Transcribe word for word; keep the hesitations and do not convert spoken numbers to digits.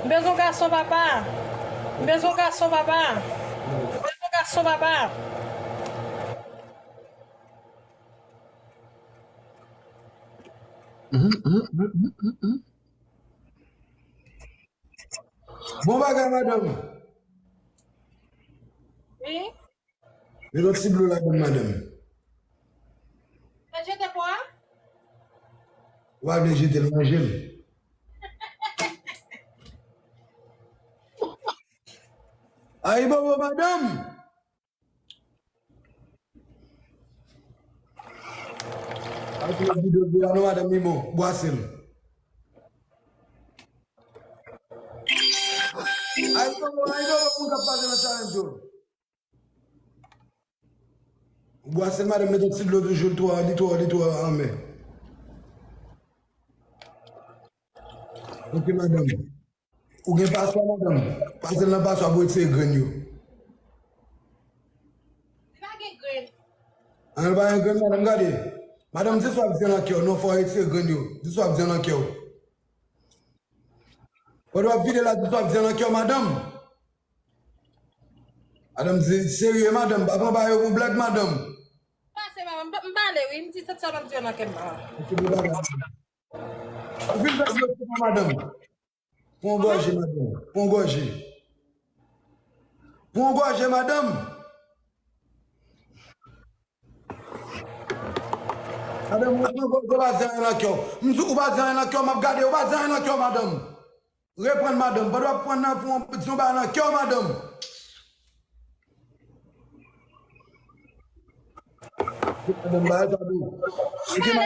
M bezwen yon gason, papa. M bezwen yon gason, papa. M bezwen yon gason, papa. Mhm, mhm, mhm, mhm, mhm. Bon bagay, madanm. Wi. Met yon ti dlo ladan, madanm. Mwen jete po a? Ou pa vle jete l, manje l. Ayibobo, madanm. Ayibobo, ayibobo, madanm, li bon. Bwase l. Ayibobo, ayibobo, moun k ap pase nan challenge yo. Ou bwase l, madanm, met yon ti dlo toujou, li twò, li twò, li twò anmè. Ok, madanm. Ou gen paswa, madanm? Pase l nan paswa pou retire grenn yo. Li pa gen grenn. An, li pa gen grenn, madanm, gade. Madanm, di sa w ap di nan kè w, non, fò w retire grenn yo. Di sa w ap di nan kè w. Pandan w ap vide la, di sa w ap di nan kè w, madanm. Madanm, se serye, madanm. Pa pran bagay yo pou blag, madanm. Pase, papa, m pa, m pale, wi. M di tout sa m ap di yo nan kè m, papa. Ok, bon bagay. Ou fin fè dlo sou mwen, madanm. Pran yon gòje, madanm. Pran yon gòje. Pran yon gòje, madanm. Madanm, ou pran gòje, ou pa di anyen nan kè w. M di w, ou pa di anyen nan kè w, m ap gade, ou pa di anyen nan kè w, madanm. Reprann, madanm. Pandan w ap pran nan, pran, di yon bagay nan kè w, madanm. Madanm, bagay sa dou. Ok, madanm.